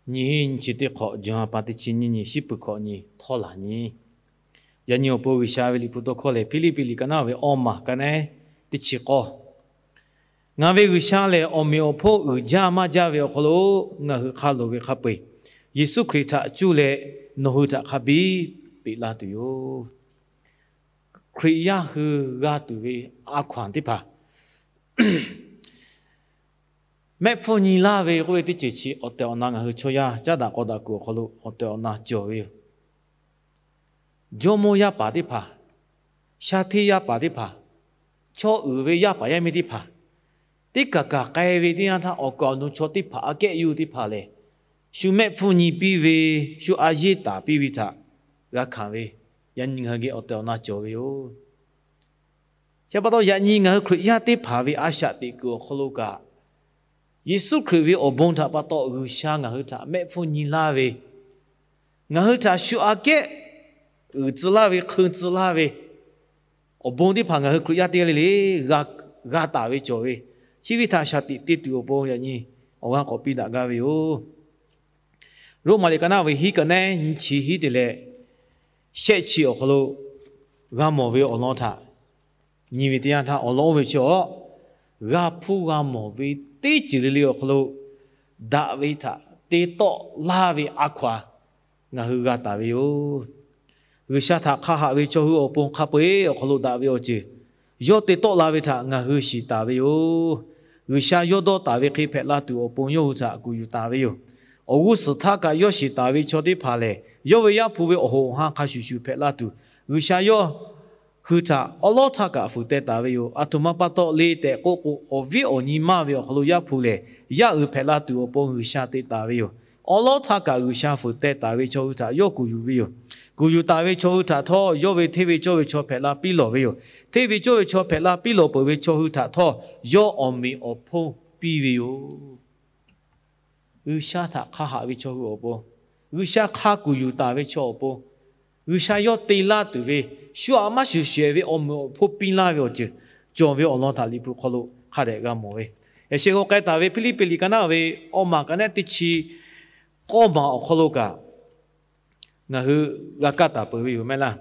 Nyiˇ hinˉ nyiˇ chi teˇ hk'awꞈ, June ha pa teˇ chi nyiˇ nyi, shiˉ puˍ hkawꞈ nyi, htawˇ laˬ nyi. Yaꞈ nyi awˬ pon G'uiˬsha ve liꞈ hpu tawˇ hkawˇ lehˬ, Hpiˇliˇpiˆ liꞈ ka naˉ ve awˇ maˬ ka naˉ teˇ chi k'awˇ, Ngaˬ ve G'uiˬsha lehˬ, awˬ meꞈ awˬ hponˇ uiˍ jaˇ maˇ jaˇ ve awˬ hk'aw lo ngaˬ hui hk'a loˍ ve hk'a peu-eˬ, Yeˍsuˆ Hkriꞈ htaꞈ cuˇ leh nawˬ hui htaꞈ hk'a biˇ peꞈ laˇ tuˬ yoˬ. Hkriꞈ yaˇ hui g'a tuˬ ve a hkaw-anˬ teˇ hpaˍ, mehˆ hpfuhˇ nyi laˇ ve k'oˆ ve teˇ ceuˬ chi awˬ tehˬ awˬ na ngaˬ hui chaw yaˇ caˉ daꞈ k'aw daꞈ kuiˬ awˬ hk'aw lo awˬ tehˬ awˬ na cawˬ ve yoˬ. Jawˇmawˇ yaˇ paˍ teˇ hpaˍ, shaˉ hteˇ yaˇ paˍ teˇ hpaˍ, chaw uiˍ ve yaˇ paˍ yaˇ miˇ teˇ hpaˍ, teˇ kaˬ kaˬ k'ai ve teˇ yanˇ htaˇ, awˬ kaˍ awˬ nu chaw teˇ hpaˍ aꞈ kehˉ yuˇ teˇ hpaˍ lehˬ, shu mehˆ hpfuhˇ nyi piˇ ve, shu a yeˇ taˍ piˇ ve htaꞈ g'a hkanˍ ve, yaꞈ nyi ngaˬ hui geh awˬ tehˬ awˬ na cawˬ ve yoˬ. Chi pa taw, yaꞈ nyi ngaˬ hui Hkriꞈ yaˇ teˇ hpaˍ ve a shaꞈ teꞈ kuiˬ awˬ hk'aw lo kaꞈ, Yeˍsuˆ Hkriꞈ ve awˬ bon htaꞈ pa taw G'uiˬsha ngaˬ hui htaꞈ mehˆ hpfuhˇ nyi laˇ ve, ngaˬ hui htaꞈ shu aꞈ kehˉ uiˍ tcuh laˇ ve, hk'eun tcuh laˇ ve awˬ bon teˇ hpaˍ ngaˬ hui Hkriꞈ yaˇ teˇ g'aˇ le le g'a taˍ ve cawˬ ve, chi ve htaꞈ shaˍ tiꞈ te tuˬ awˬ pon yaꞈ nyi awˬ g'aˇ k'awꞈ piˇ daꞈ gaˇ ve yoˬ. Roˉmaꞈ liꞈ ka naˉ ve hiˉ ka naˉ nyiˇ chi hiˉ te leh shehˆ chi awˬ hk'aw lo g'a mawˬ ve awˬ lawn htaꞈ nyi ve teˇ yanˇ htaˇ, awˬ lawn oˇ ve chi awˬ g'a hpuˇ g'a mawˬ ve teˇ ceuˬ le le awˬ hk'aw lo daꞈ ve htaꞈ te tawˆ laˇ ve a hkaw-anˬ ngaˬ hui g'a taˍ ve yoˬ. G'uiˬsha htaꞈ hk'a haꞈ ve chaw hui awˬ pon hk'a peu-eˬ awˬ hk'aw lo daꞈ ve awˬ ceuˬ yawˇ te tawˆ la ve htaꞈ ngaˬ hui shiˍ taˍ ve yoˬ. G'uiˬsha yawˇ dawˇ taˍ ve hk'e hpehꞈ la tuˬ awˬ pon yawˇ hui htaꞈ kuˬ yuˬ taˍ ve yoˬ. Awˬ g'uˇ suhˍ htaˇ kaꞈ yawˇ shiˍ taˍ ve chaw teˇ hpaˍ lehˬ, yawˇ ve Yaˇ hpu ve awˬ hoꞈ awˬ han hk'a shuˍ shuˍ hpehꞈ la tuˬ, G'uiˬsha yawˇ hui htaꞈ awˉ lawˉ htaˇ kaꞈ fuiˍ teh taˍ ve yoˬ. Aˬ htoꞈ ma pa taw le tehꞈ k'oˆ k'o, awˬ viˉ awˬ nyi maˇ ve awˬ hk'aw lo Yaˇ hpu lehˬ, yaˇ uiˍ hpehꞈ la tuˬ awˬ pon G'uiˬsha te taˍ ve yoˬ. Awˉ lawˉ htaˇ kaꞈ G'uiˬsha fuiˍ teh taˍ ve chaw hui htaꞈ yawˇ kuˬ yuˬ ve yoˬ. Kuˬ yuˬ taˍ ve chaw hui htaꞈ htawˇ, yawˇ ve hteˇ ve cawˇ ve chaw hpehꞈ la piˇ lawˬ ve yoˬ. Hteˇ ve cawˇ ve chaw hpehꞈ la piˇ lawˬ peuˬ ve chaw hui htaꞈ htawˇ, yawˇ awˬ meꞈ awˬ hponˇ piˇ ve yoˬ. G'uiˬsha htaꞈ hk'a haꞈ ve chaw hui awˬ pon, G'uiˬsha hk'a kuˬ yuˬ taˍ ve chaw awˬ pon, G'uiˬsha yawˇ te laˇ tuˬ ve, shu aꞈ maˇ shuˍ shehˍ ve awˬ meꞈ awˬ hponˇ piˇ laˇ ve awˬ ceuˬ cawˬ ve awˬ lawn htaꞈ liꞈ hpu hk'aw lo hk'a dehꞈ g'a mawˬ ve, yaꞈ sheh g'aw k'ai taˍ ve Hpiˇliˇpiˆ liꞈ ka naˉ ve awˇ maˬ ka naˉ teˇ chi k'awˇ maˬ awˬ hk'aw lo kaꞈ ngaˬ hui g'a kaˇ taˍ peuˬ ve yoˬ mehˆ laˇ.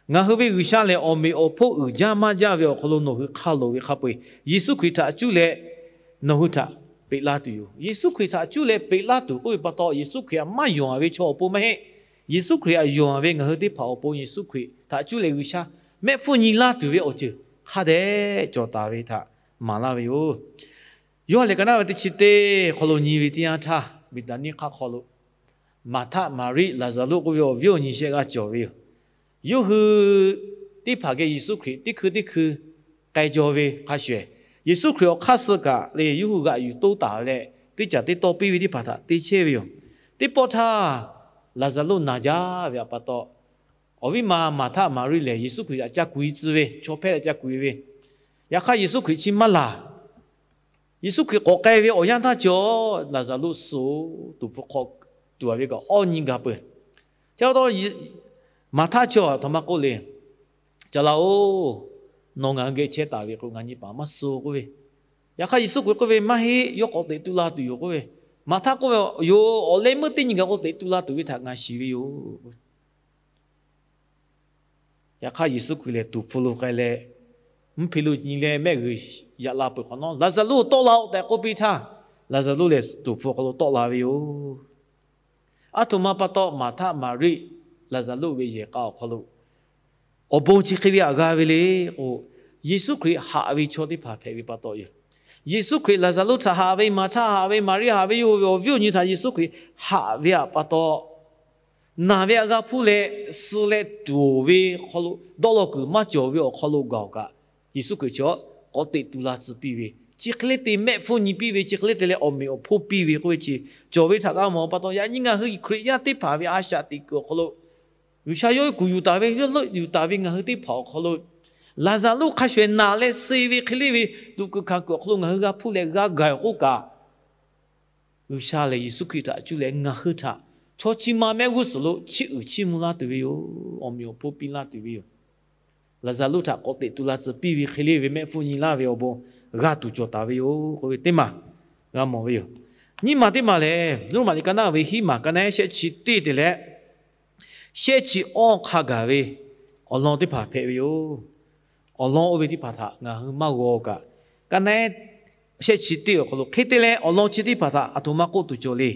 Ngaˬ hui ve G'uiˬsha lehˬ, awˬ meꞈ awˬ hponˇ uiˍ jaˇ maˇ jaˇ ve awˬ hk'aw lo nawˬ hui hk'a loˍ ve hk'a peu-eˬ, Yeˍsuˆ Hkriꞈ htaꞈ cuˇ leh nawˬ hui htaꞈ peꞈ laˇ tuˬ yoˬ. Yeˍsuˆ Hkriꞈ htaꞈ cuˇ leh peꞈ laˇ tuˬ k'oˆ ve pa taw, Yeˍsuˆ Hkriꞈ aꞈ maˇ yonˍ ve chaw awˬ pon maˇ heˆ. Yeˍsuˆ Hkriꞈ aꞈ yonˍ ve ngaˬ hui teˇ hpaˍ awˬ pon Yeˍsuˆ Hkriꞈ htaꞈ cuˇ leh G'uiˬsha mehˆ hpfuhˇ nyi laˇ tuˬ ve awˬ ceuˬ hk'a dehꞈ cawˬ taˍ ve htaꞈ maˍ laˇ ve yoˬ. Yoˇhanˬ liꞈ ka naˉ ve teˇ chi teˇ hk'aw lo nyi ve teˇ yanˇ htaˇ, Beˍtaˍniˆ hk'aˆ hk'aw lo Maˍhtaˆ, Maˍriˆ, Laˍzaˍruˆ k'oˆ ve awˬ viˉ awˬ nyi shehˆ g'aˇ cawˬ ve yoˬ. Yawˇ hui teˇ hpaˍ geh Yeˍsuˆ Hkriꞈ teˇ hkui teˇ hkui k'ai jaw ve hk'a shuˍ, Yeˍsuˆ Hkriꞈ awˬ hk'aˇ suh kaꞈ le yawˇ hui g'aꞈ yuˬ toˇ taˍ leh, teˇ caˬ teˇ tawˇ piˇ ve teˇ hpaˍ htaꞈ te chehˇ ve yoˬ. Teˇ pawˆ htaˇ, Laˍzaˍruˆ naˬ jaˇ ve pa taw, awˬ viˉ ma Maˍhtaˆ, Maˍriˆ lehˬ Yeˍsuˆ Hkriꞈ htaꞈ ca kuˬ-e tcuh ve, chaw hpehˇ leh ca kuˬ-e ve. Yaꞈ hk'aˇ, Yeˍsuˆ Hkriꞈ chi maˇ laˬ. Yeˍsuˆ Hkriꞈ k'awꞈ k'ai ve awˬ yanˇ htaˇ cawˬ, Laˍzaˍruˆ suh-oˬ, tuˍ hpfuh hk'aw tuˍ-a ve kaꞈ awˇ nyi gaˬ peuˬ. Chi pa taw, Maˍhtaˆ chi aˬ htoꞈ ma k'oˆ le, Caˬ laˬ-oˬ, nawˬ ngaˬ hui geh chehˇ taˍ ve k'o, ngaˬ nyi paˍ maˇ suh k'oˆ ve. Yaꞈ hk'aˇ, Yeˍsuˆ Hkriꞈ k'oˆ ve, Maˇ heˆ, yawˇ k'awꞈ teꞈ tu la tuˬ yoˬ k'oˆ ve. Maˍhtaˆ k'oˆ ve, Yoˬ, awˬ leh meuˇ teˇ nyi gaˬ k'o teꞈ tu la tuˬ ve htaꞈ ngaˬ shiˍ ve yoˬ. Yaꞈ hk'aˇ, Yeˍsuˆ Hkriꞈ lehˬ tuˍ hpfuh lo k'ai leh, mvuhˇ hpe lo nyi leh mehˆ g'uiˬ yaꞈ la peuˬ hk'awꞈ nawˉ, Laˍzaˍruˆ tawˆ la-oˆ tehꞈ k'oˆ piˇ htaˇ, Laˍzaˍruˆ lehˬ tuˍ hpfuh hk'aw lo tawˆ la ve yoˬ. Aˬ htoꞈ ma pa taw Maˍhtaˆ, Maˍriˆ, Laˍzaˍruˆ ve yehˬ k'a awˬ hk'aw lo awˬ bon chi hk'e ve htaꞈ g'a ve le k'o, Yeˍsuˆ Hkriꞈ haꞈ ve chaw teˇ hpaˍ hpehꞈ ve pa taw yoˬ. Yeˍsuˆ Hkriꞈ Laˍzaˍruˆ htaꞈ haꞈ ve, Maˍhtaˆ haꞈ ve, Maˍriˆ haꞈ ve, yawˇ hui ve awˬ viˉ awˬ nyi htaꞈ Yeˍsuˆ Hkriꞈ haꞈ ve htaꞈ pa taw, naˬ ve htaꞈ g'a hpuˇ leh suh leh tuˍ ve hk'aw lo dawˇ law kuiˬ maˇ cawˬ ve awˬ hk'aw lo gaˬ-oˬ kaꞈ, Yeˍsuˆ Hkriꞈ chi k'awꞈ teꞈ tu la tcuh piˇ ve, chi hk'e le te mehˆ hpfuhˇ nyi piˇ ve, chi hk'e le te leh awˬ meꞈ awˬ hponˇ piˇ ve k'oˆ ve chi cawˬ ve htaꞈ g'a mawˬ pa taw, yaꞈ nyi ngaˬ hui Hkriꞈ yaˇ teˇ hpaˍ ve a shaꞈ teꞈ kuiˬ awˬ hk'aw lo G'uiˬsha yawˇ kuˬ yuˬ taˍ ve, yawˇ leuˆ yuˬ taˍ ve ngaˬ hui teˇ hpaˍ awˬ hk'aw lo, Laˍzaˍruˆ hk'a shuˍ shuˍ naˬ leh suh ve hk'e le ve tuꞈ kuiˬ hkanˍ kuiˬ awˬ hk'aw lo ngaˬ hui g'a hpuˇ leh g'a gaˬ-oˬ k'oˆ kaꞈ, G'uiˬsha lehˬ Yeˍsuˆ Hkriꞈ htaꞈ cuˇ leh ngaˬ hui htaꞈ chaw chi ma mehˆ g'uˇ suhˍ lo chiˇ uiˍ chiˇ mvuh laˇ tuˬ ve yoˬ. Awˬ meꞈ awˬ hponˇ piˇ laˇ tuˬ ve yoˬ. Laˍzaˍruˆ htaꞈ k'awꞈ teꞈ tu la tcuh piˇ ve hk'e le ve mehˆ hpfuhˇ nyi laˇ ve awˬ bon g'a tuˬ cawˬ taˍ ve yoˬ k'oˆ ve teˇ maˬ g'a mawˬ ve yoˬ. Nyiˇ maˬ teˇ maˬ lehˬ, Roˉmaꞈ liꞈ ka naˉ ve hiˉ maˬ ka naˉ shehˆ chi teˇ te leh shehˆ chi awˇ hk'a gaˬ ve awˬ lawn teˇ hpaˍ hpehꞈ ve yoˬ. Awˬ lawn oˇ ve teˇ hpaˍ htaꞈ ngaˬ hui maˇ g'aw kaꞈ, ka naˉ shehˆ chi teˇ awˬ hk'aw lo hk'e te leh awˬ lawn chi teˇ hpaˍ htaꞈ aˬ htoꞈ ma k'oˆ tuˬ cawˬ le.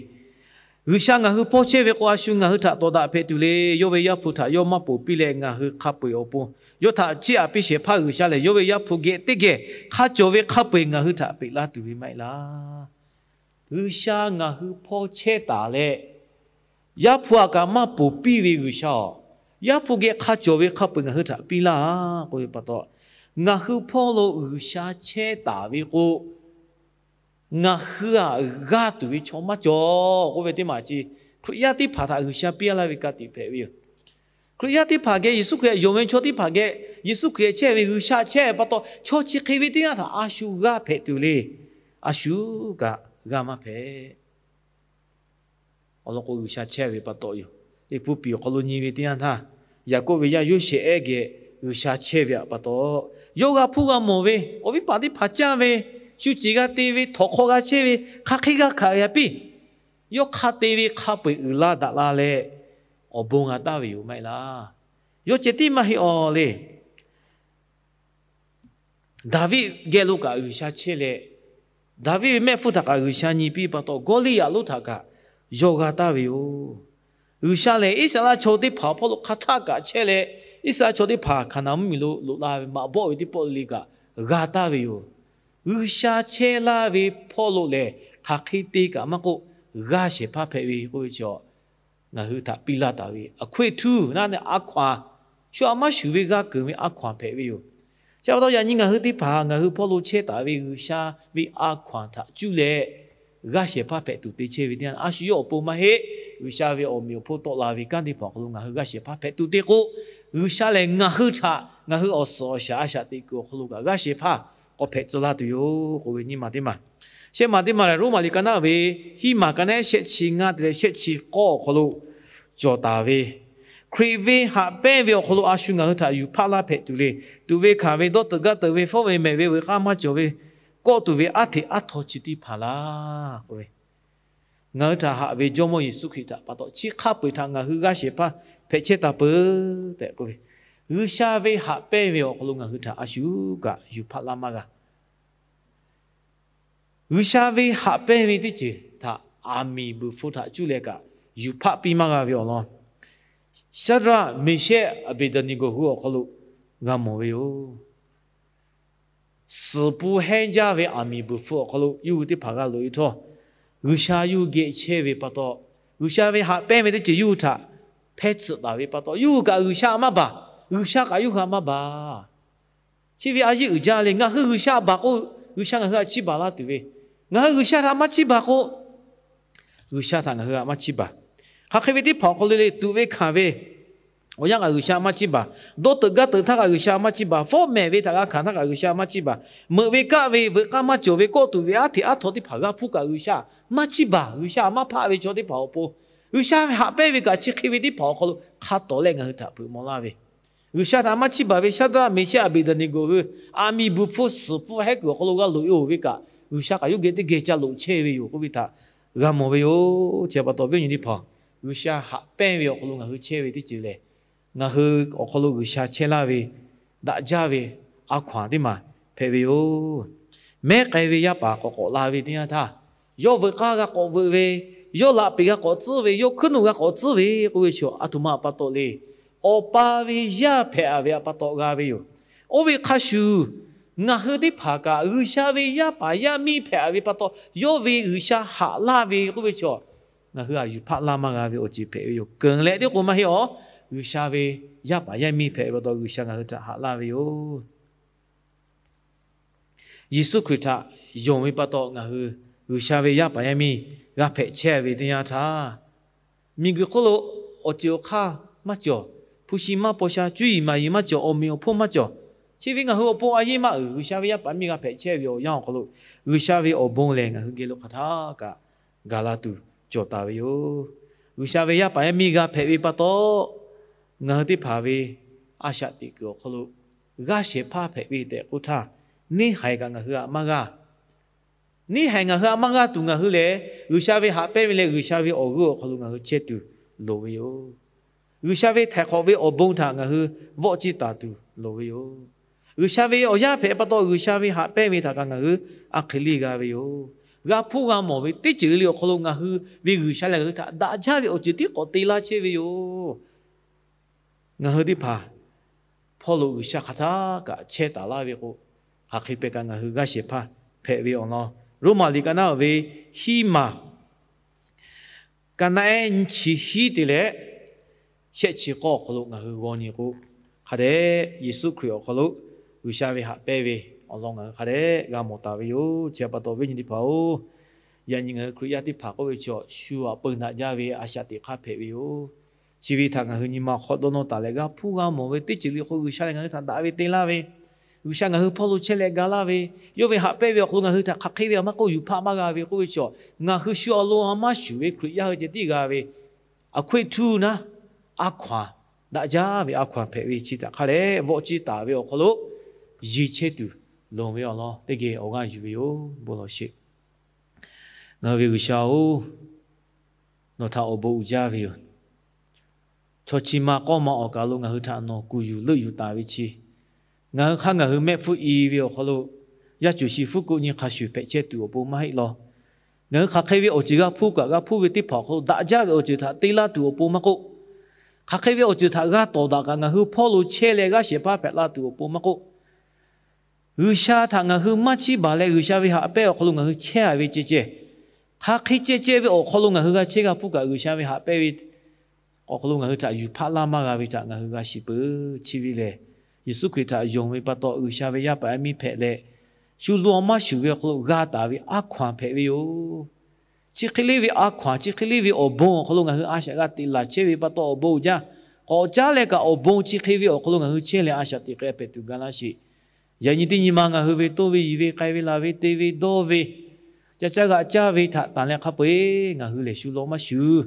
G'uiˬsha ngaˬ hui hpawˇ chehˇ ve k'o, a shu ngaˬ hui htaꞈ tawˍ daꞈ hpehꞈ tuˬ le. Yawˇ ve Yaˇ hpu htaꞈ yawˇ maˇ ponˬ piˇ leh ngaˬ hui hk'a peu-eˬ awˬ pon yawˇ htaꞈ chiˇ aꞈ piˇ shehˍ hpaˇ G'uiˬsha lehˬ, yawˇ ve Yaˇ hpu geh teˇ geh hk'a cawˬ ve hk'a peu-eˬ ngaˬ hui htaꞈ peꞈ laˇ tuˬ ve maˇ heˆ laˇ. G'uiˬsha ngaˬ hui hpawˇ chehˇ taˍ leh, Yaˇ hpu aꞈ kaꞈ maˇ ponˬ piˇ ve G'uiˬsha-oˬ, Yaˇ hpu geh hk'a cawˬ ve hk'a peu-eˬ ngaˬ hui htaꞈ piˇ laˇ k'oˆ ve pa taw, ngaˬ hui hpawˇ lo G'uiˬsha chehˇ taˍ ve k'o, ngaˬ hui aꞈ g'aˇ tuˬ ve chaw maˇ cawˬ k'oˆ ve teˇ maˬ chi, Hkriꞈ yaˇ teˇ hpaˍ htaꞈ G'uiˬsha piˇ laˇ ve ka tiꞈ hpehꞈ ve yoˬ. Hkriꞈ yaˇ teˇ hpaˍ geh, Yeˍsuˆ Hkriꞈ yonˍ ve chaw teˇ hpaˍ geh, Yeˍsuˆ Hkriꞈ chehˇ ve G'uiˬsha chehˇ ve pa taw, chaw chi hk'e ve teˇ g'aˇ htaꞈ a shu g'aˇ hpehꞈ tuˬ le. A shu kaꞈ g'aˇ maˇ hpehꞈ. Awˬ lawn k'o, G'uiˬsha chehˇ ve pa taw yoˬ. Liꞈ hpu piˍ awˬ hk'aw lo nyi ve teˇ yanˇ htaˇ, Yaˍkoˆ ve yaˇ Yoˇsehꞈ ehˉ geh G'uiˬsha chehˇ ve pa taw, yawˇ g'a hpuˇ g'a mawˬ ve, awˬ viˉ paˍ teˇ hpaˍ canˇ ve, shu ceˬ g'a te ve, htawnˍ hk'aw g'a chehˇ ve, hk'aˬ hk'e g'a hkanˍ ve yaꞈ piˇ, yawˇ hk'a te ve hk'a peu-eˬ uiˍ la daꞈ la leh, awˬ bon g'a taˍ ve yoˬ maˇ heˆ laˇ. Yawˇ ceh tiˉ maˇ heˆ awˬ le. Daˍviˆ geh lo kaꞈ G'uiˬsha chehˇ leh, Daˍviˆ ve mehˆ hpfuhˇ htaꞈ kaꞈ G'uiˬsha nyi piˇ pa taw, Gawˇliˇyaꞈ lonˉ htaꞈ kaꞈ yawˇ g'a taˍ ve yoˬ. G'uiˬsha lehˬ, Iˉsaˍreˍlaˆ chaw teˇ hpaˍ hpawˇ lo hk'a htaˆ kaꞈ chehˇ leh, Iˉsaˍreˍlaˆ chaw teˇ hpaˍ Hkaˍnanˍ mvuhˇmiˬ lo loꞈ la ve maꞈ bawˆ ve teˇ pawˆ le kaꞈ g'a taˍ ve yoˬ. G'uiˬsha chehˇ laˇ ve hpawˇ lo lehˬ, hk'aˬ hk'e te kaꞈ maˇ k'oˆ, g'aˇ shehˍ hpaˇ hpehꞈ ve k'oˆ ve chi, ngaˬ hui htaꞈ piˇ laˇ taˍ ve a hkoˇ e htuˇ naˉ ne a hkaw-anˬ, shu aꞈ maˇ shuˍ ve g'a keunˍ ve a hkaw-anˬ hpehꞈ ve yoˬ. Chi pa taw yaꞈ nyi ngaˬ hui teˇ hpaˍ ngaˬ hui hpawˇ lo chehˇ taˍ ve G'uiˬsha ve a hkaw-anˬ htaꞈ cuˇ leh, g'aˇ shehˍ hpaˇ hpehꞈ tuˬ te chehˇ ve teˇ yanˇ, a shu yawˇ awˬ pon maˇ heˆ. G'uiˬsha ve awˬ meꞈ awˬ hponˇ tawˆ la ve kanˉ teˇ hpaˍ awˬ hk'aw lo ngaˬ hui g'aˇ shehˍ hpaˇ hpehꞈ tuˬ te k'o, G'uiˬsha lehˬ ngaˬ hui htaꞈ ngaˬ hui awˬ suhˍ awˬ shaˍ a shaꞈ teꞈ kuiˬ awˬ hk'aw lo kaꞈ g'aˇ shehˍ hpaˇ k'awꞈ hpehꞈ tcuh laˇ tuˬ yoˬ k'oˆ ve nyiˇ maˬ teˇ maˬ. Shehˆ maˬ teˇ maˬ lehˬ, Roˉmaꞈ liꞈ ka naˉ ve hiˉ maˬ ka naˉ shehˆ chi ngaˇ te leh shehˆ chi k'awˇ awˬ hk'aw lo cawˬ taˍ ve, Hkriꞈ ve haꞈ pehnˇ ve awˬ hk'aw lo a shu ngaˬ hui htaꞈ yuˬ hpaˆ laˇ hpehꞈ tuˬ le. Tuꞈ ve hkanˍ ve, dawˇ teuꞈ gaˇ teuꞈ ve, fawˉ ve mehꞈ ve, veuꞈ k'aˇ maˇ cawˬ ve, kawˆ tuˬ ve aˉ hteꞈ aˉ htaw chi teˇ hpaˍ laˇ k'oˆ ve, ngaˬ hui htaꞈ haꞈ ve Jawˇmawˇ Yeˍsuˆ Hkriꞈ htaꞈ pa taw, chi hk'a peu-eˬ htaꞈ ngaˬ hui g'aˇ shehˍ hpaˇ hpehꞈ chehˇ taˍ peuˬ tehꞈ k'oˆ ve, G'uiˬsha ve haꞈ pehnˇ ve awˬ hk'aw lo ngaˬ hui htaꞈ a shu kaꞈ yuˬ hpaˆ laˇ maˇ g'a. G'uiˬsha ve haꞈ pehnˇ ve teˇ ceuˬ htaꞈ aˬ miˍ buiˬ hpfuh htaꞈ cuˇ leh kaꞈ yuˬ hpaˆ piˇ maˇ g'a ve awˬ lawn, Shaˍdraˆ, Meˍshehˆ, Aˍbeˍdaˍneˍgoˍ hui awˬ hk'aw lo g'a mawˬ ve yoˬ. Suhˍ pun hehnˇ jaˇ ve aˬ miˍ buiˬ hpfuh awˬ hk'aw lo yawˇ hui teˇ hpaˍ g'a loꞈ e htawˇ, G'uiˬsha yawˇ hui geh chehˇ ve pa taw, G'uiˬsha ve haꞈ pehnˇ ve teˇ ceuˬ yawˇ hui htaꞈ hpehˇ tsuhꞈ taˍ ve pa taw, yawˇ hui kaꞈ G'uiˬsha maˇ baˬ, G'uiˬsha kaꞈ yawˇ hui htaꞈ maˇ baˬ. Chi ve a yeˇ uiˍ jaˇ le. Ngaˬ hui G'uiˬsha baˬ k'o, G'uiˬsha ngaˬ hui htaꞈ chiˇ baˬ laˇ tuˬ ve, ngaˬ hui G'uiˬsha htaꞈ maˇ chiˇ baˬ k'o, G'uiˬsha htaꞈ ngaˬ hui htaꞈ maˇ chiˇ baˬ. Hk'aˬ hk'e ve teˇ hpaˍ awˬ hk'aw lo le, tuꞈ ve hkanˍ ve, awˬ yanˇ kaꞈ G'uiˬsha maˇ chiˇ baˬ. Dawˇ teuꞈ gaˇ teuꞈ htaˇ kaꞈ G'uiˬsha maˇ chiˇ baˬ. Fawˉ mehˍ ve htaꞈ g'a hkanˍ htaˇ kaꞈ G'uiˬsha maˇ chiˇ baˬ. Meuꞈ ve kaˆ ve, veuꞈ k'aˇ maˇ cawˬ ve, kawˆ tuˬ ve aˉ hteꞈ aˉ htaw teˇ hpaˍ g'a hpuˇ kaꞈ G'uiˬsha maˇ chiˇ baˬ. G'uiˬsha maˇ hpaˆ ve chaw teˇ hpaˍ awˬ pon, G'uiˬsha ve haꞈ pehnˇ ve kaꞈ chi hk'e ve teˇ hpaˍ awˬ hk'aw lo hk'a tawˍ leh ngaˬ hui htaꞈ hpeuꞈ maw laˇ ve, G'uiˬsha htaꞈ maˇ chiˇ baˬ ve Shaˍdraˆ, Meˍshehˆ, Aˍbeˍdaˍneˍgoˍ hui aˬ miˍ buiˬ hpfuh suhˍ pun hehnˇ kuiˬ awˬ hk'aw lo g'a loꞈ e oˬ ve kaꞈ, G'uiˬsha kaꞈ yawˇ geh teˇ geh ca loꞈ chehˇ ve yoˬ k'oˆ ve htaꞈ g'a mawˬ ve yoˬ. Chi pa taw, viˉ awˬ nyi teˇ hpaˍ, G'uiˬsha haꞈ pehnˇ ve awˬ hk'aw lo ngaˬ hui chehˇ ve teˇ ceuˬ lehˬ, ngaˬ hui awˬ hk'aw lo G'uiˬsha chehˇ laˇ ve daꞈ jaˇ ve a hkaw-anˬ teˇ maˬ hpehꞈ ve yoˬ. Mehˉ k'ai ve yaˇ paˍ k'awꞈ k'awꞈ la ve teˇ yanˇ htaˇ, yawˇ veuꞈ k'aˇ g'a k'awꞈ veuꞈ ve, yawˇ laꞈ peˍ g'a k'awꞈ tcuhˉ ve, yawˇ hkuiˉ nuˆ g'a k'awꞈ tcuhˉ ve k'oˆ ve chi, aˬ htoꞈ ma pa taw le. Awˬ pa ve yaˇ hpehꞈ ve pa taw g'a ve yoˬ. Oˇ ve hk'a shuˍ, ngaˬ hui teˇ hpaˍ kaꞈ G'uiˬsha ve yaˇ paˍ yaˇ miˇ hpehꞈ ve pa taw, yawˇ ve G'uiˬsha haꞈ laˇ ve k'oˆ ve chi, ngaˬ hui aꞈ yuˬ hpaˆ laˇ maˇ g'a ve awˬ ceuˬ hpehꞈ ve yoˬ. Keunˍ leh teˇ k'o maˇ heˆ awˬ, G'uiˬsha ve yaˇ paˍ yaˇ miˇ hpehꞈ ve pa taw G'uiˬsha ngaˬ hui htaꞈ haꞈ laˇ ve yoˬ. Yeˍsuˆ Hkriꞈ htaꞈ yonˍ ve pa taw ngaˬ hui G'uiˬsha ve yaˇ paˍ yaˇ miˇ g'a hpehꞈ chehˇ ve teˇ yanˇ htaˇ, miˬguiˬ hk'oˆ lo awˬ ceuˬ awˬ hk'aˇ maˇ cawˬ, hpu shi maˇ paw sha, cuˇ yiˍ maˍ yiˍ maˇ cawˬ, awˬ meꞈ awˬ hponˇ maˇ cawˬ. Chi ve ngaˬ hui awˬ pon a yeˇ maˇ uiˍ, G'uiˬsha ve yaˇ paˍ yaˇ miˇ g'a hpehꞈ chehˇ ve awˬ yanˇ awˬ hk'aw lo G'uiˬsha ve awˬ bon lehˬ ngaˬ hui geh lo hk'aˬ htaˇ kaꞈ gaˬ la tuˬ cawˬ taˍ ve yoˬ. G'uiˬsha ve yaˇ paˍ yaˇ miˇ g'a hpehꞈ ve pa taw, ngaˬ hui teˇ hpaˍ ve a shaꞈ teꞈ kuiˬ awˬ hk'aw lo g'aˇ shehˍ hpaˇ hpehꞈ ve tehꞈ k'oˆ htaˇ, neˇ haiˬ kaꞈ ngaˬ hui aꞈ maˇ g'aˇ. Neˇ haiˬ ngaˬ hui a maˇ g'aˇ tuˬ ngaˬ hui lehˬ, G'uiˬsha ve haꞈ pehnˇ ve leh G'uiˬsha ve awˬ g'euˆ awˬ hk'aw lo ngaˬ hui chehˇ tuˬ loˍ ve yoˬ. G'uiˬsha ve htaiˍ hk'awꞈ ve awˬ bon htaꞈ ngaˬ hui vawˆ ciˇ taˍ tuˬ loˍ ve yoˬ. G'uiˬsha ve awˬ yaˇ hpehꞈ pa taw, G'uiˬsha ve haꞈ pehnˇ ve htaꞈ kaꞈ ngaˬ hui a hk'e leˇ g'a ve yoˬ. G'a hpuˇ g'a mawˬ ve teˇ ceuˬ le le awˬ hk'aw lo ngaˬ hui ve G'uiˬsha lehˬ ngaˬ hui htaꞈ daꞈ jaˇ ve awˬ ceuˬ tiˉ k'awꞈ te laˇ chehˇ ve yoˬ. Ngaˬ hui teˇ hpaˍ hpawˇ lo G'uiˬsha hk'aˬ htaˇ kaꞈ chehˇ taˍ laˇ ve k'o, hk'aˬ hk'e pehꞈ kaꞈ ngaˬ hui g'aˇ shehˍ hpaˇ hpehꞈ ve awˬ lawn, Roˉmaꞈ liꞈ ka naˉ uiˍ ve hiˉ maˬ ka naˉ ehˉ nyiˇ chi hiˉ te leh shehˆ chi k'awˇ awˬ hk'aw lo ngaˬ hui g'aw nyi k'o, hk'a dehꞈ Yeˍsuˆ Hkriꞈ awˬ hk'aw lo G'uiˬsha ve haꞈ pehnˇ ve awˬ lawn ngaˬ hui hk'a dehꞈ g'a mawˬ taˍ ve yoˬ. Chi pa taw, viˉ nyi teˇ hpaˍ-oˬ, yaꞈ nyi ngaˬ hui Hkriꞈ yaˇ teˇ hpaˍ k'oˆ ve chi, shu aꞈ peu daꞈ jaˇ ve a shaꞈ teꞈ hk'aˇ hpehꞈ ve yoˬ. Chi ve htaꞈ ngaˬ hui nyi ma hk'aw dawˇ nawˇ taˍ leh g'a hpuˇ g'a mawˬ ve teˇ ceuˬ le hk'o, G'uiˬsha lehˬ ngaˬ hui htaꞈ daꞈ ve te laˇ ve, G'uiˬsha ngaˬ hui hpawˇ lo chehˇ leh ga laˇ ve, yawˇ ve haꞈ pehnˇ ve awˬ hk'aw lo ngaˬ hui htaꞈ hk'aˬ hk'e ve aꞈ maˇ k'oˆ, yuˬ hpaˆ maˇ g'a ve k'oˆ ve chi, ngaˬ hui shu awˬ lawn a maˇ shuˍ ve Hkriꞈ yaˇ hui ceh tiˉ g'a ve, a hkawehˇ htuˇ naˉ, a hkaw-anˬ daꞈ jaˇ ve a hkaw-anˬ hpehꞈ ve chi htaꞈ hk'a dehꞈ vawˆ ciˇ taˍ ve awˬ hk'aw lo yeˬ chehˇ tuˬ loˍ ve awˬ lawn teˇ geh awˬ g'aˇ yuˬ ve yoˬ. Bon lawˬ sheˍ. Ngaˬ hui ve G'uiˬsha-oˬ, nawˬ htaꞈ awˬ bon uiˍ jaˇ ve yoˬ. Chaw chi ma k'awˇ ma awˬ kaˬ lo ngaˬ hui htaꞈ nawˬ kuˬ yuˬ leuˆ yuˬ taˍ ve chi, ngaˬ hui hk'aˇ ngaˬ hui mehˆ hpfuhˇ i ve awˬ hk'aw lo yaˇ cuˬ shi hpfuhˇ kuˆ nyi hk'a shuˍ hpehꞈ chehˇ tuˬ awˬ pon maˇ heˆ law. Ngaˬ hui hk'aˬ hk'e ve awˬ ceuˬ g'a hpuˇ kaꞈ, g'a hpuˇ ve teˇ hpaˍ awˬ hk'aw lo daꞈ jaˇ ve awˬ ceuˬ htaꞈ te laˇ tuˬ awˬ pon maˇ k'oˆ, hk'aˬ hk'e ve awˬ ceuˬ htaꞈ g'a tawˍ daꞈ kaꞈ, ngaˬ hui hpawˇ lo chehˇ leh g'aˇ shehˍ hpaˇ hpehꞈ la tuˬ awˬ pon maˇ k'oˆ, G'uiˬsha htaꞈ ngaˬ hui maˇ chiˇ baˬ leh G'uiˬsha ve haꞈ pehnˇ awˬ hk'aw lo ngaˬ hui chehˇ a ve ceh ceh, hk'aˬ hk'e ceh ceh ve awˬ hk'aw lo ngaˬ hui g'a chehˇ g'a hpuˇ kaꞈ, G'uiˬsha ve haꞈ pehnˇ ve awˬ hk'aw lo ngaˬ hui htaꞈ yuˬ hpaˆ laˇ maˇ g'a ve htaꞈ ngaˬ hui g'a shiˍ peuˬ. Chi ve lehˬ, Yeˍsuˆ Hkriꞈ htaꞈ yonˍ ve pa taw, G'uiˬsha ve yaˇ paˍ yaˇ miˇ hpehꞈ leh, shu lo a maˇ shuˍ ve awˬ hk'aw lo g'a taˍ ve a hkaw-anˬ hpehꞈ ve yoˬ. Chi hk'e leˇ ve a hkaw-anˬ, chi hk'e leˇ ve awˬ bon awˬ hk'aw lo ngaˬ hui a shaꞈ g'a teꞈ laˬ chehˇ ve pa taw, awˬ bon uiˍ jaˇ. K'awꞈ caˉ leh kaꞈ, awˬ bon chi hk'e ve awˬ hk'aw lo ngaˬ hui chehˇ leh a shaꞈ teꞈ k'ai hpehꞈ tuˬ ga laˇ sheˍ. Yaꞈ nyi teˇ nyi ma ngaˬ hui ve toˇ ve, yiˬ ve, k'ai ve, laˬ ve, te ve, dawˇ ve, ca caˇ g'aꞈ caˇ ve htaꞈ tanˬ leh hk'a peu-eˬ ngaˬ hui lehˬ shu lo maˇ shuˍ,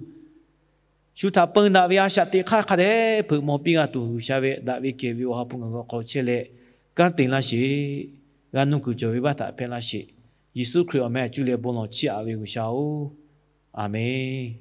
shu htaꞈ peun daꞈ ve a shaꞈ teꞈ hk'aˇ hk'a dehꞈ hpeuꞈ maw piˇ g'a tuˬ, G'uiˬsha ve daꞈ ve kehˬ ve awˬ ha hpu ngaˬ hui awˬ hk'aw chehˇ leh kanˉ te laˇ sheˍ. G'a nuˇ kuiˬ cawˬ ve baˆ htaꞈ hpehˇ laˇ sheˍ. Yeˍsuˆ Hkriꞈ awˬ meh cuˇ leh bon lawˬ chiˇ aꞈ ve G'uiˬsha-oˬ, Aˍmenˍ.